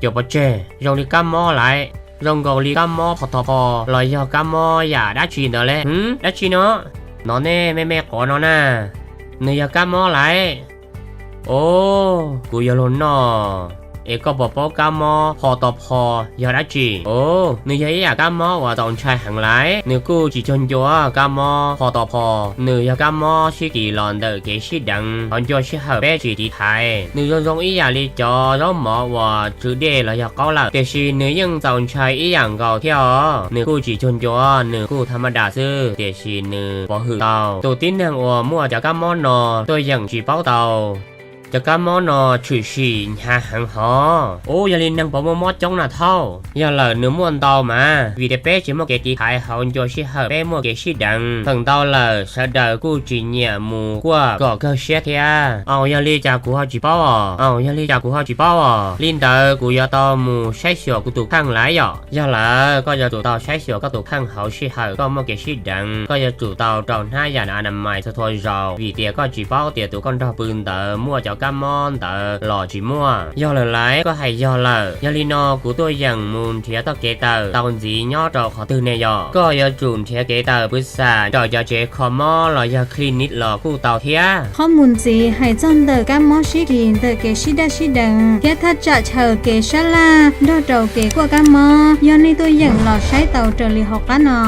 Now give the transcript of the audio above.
Cuam pov tseg, zoo li kab mob lawm, zoo nkaus li kab mob phos thos phos los yog kab mob yam dab tsi ntawd le. Dab tsi no? Nov nej me me quav no na, nws yog kab mob lawm. Os, kuv yuav luag noj, es koj puas paub kab mob phos thos phos yog dab tsi? Os, nws yog ib yam kab mob uas txaus ntshai heev lawm. Nws kuj tsis cuag ncua kab mob phos thos phos, nws yog kab mob sib kis los ntawm kev sib deev, hos ncua sij hawm peb tsis tiv thaiv. Nws zoo zoo ib yam li cov zaub mov uas tsw dej los yog qaub lawm, tiam sis nws yeej txaus ntshai ib yam nkaus thiab os. Nws kuj tsis cuag ncua, nws kuj thas mas das xwb, tiam sis nws pov hwm tau. Tus tib neeg uas muaj cov kab mob no tuaj yeem tsis paub tau. Cov kab mob no tshwm sim hnyav heev hov. Ub, yog li neeg puas muaj mob coob na thauj? Yog lawm, nws muaj ntau mas, vim tias peb tsis muaj kev tiv thaiv hauv ncua sij hawm peb muaj kev sib deev. Feem ntau lawm sawv daws kuj tsis nyiam mus kuaj kom kawg siab thiab. Aus, yog li cas kuv ho tsis paub os? Aus, yog li cas kuv ho tsis paub os? Li ntawd kuv yuav tau mus saib xyuas kuv tus kheej lawm yom? Yog lawm, koj yuav tsum tau saib xyuas koj tus kheej hauv sij hawm koj muaj kev sib deev. Koj yuav tsum tau rau hnab yam a na mais txhua txhua zaus, vim tias koj tsis paub tias tus koj nrog pw ntawd muaj cov kab mob ntawd los tsis muaj. Yog lawm lauj, koj hais yog lawm. Yog li no kuv tuaj yeem mus nrhiav txoj kev taw tau ntxiv nyob rau qhov twg ne yom? Koj yuav tsum nrhiav kev taw pw xam raws cov tsev kho mob los yog clinic los kuj tau thiab. Qhov mus ntxiv hais txog ntawm kab mob sib kis ntawm kev sib daj sib deev thiab thaj tsam chaw kev sab laj nrog rau kev kuaj kab mob, yog nej tuaj yeem los saib tau raws li hauv qab no.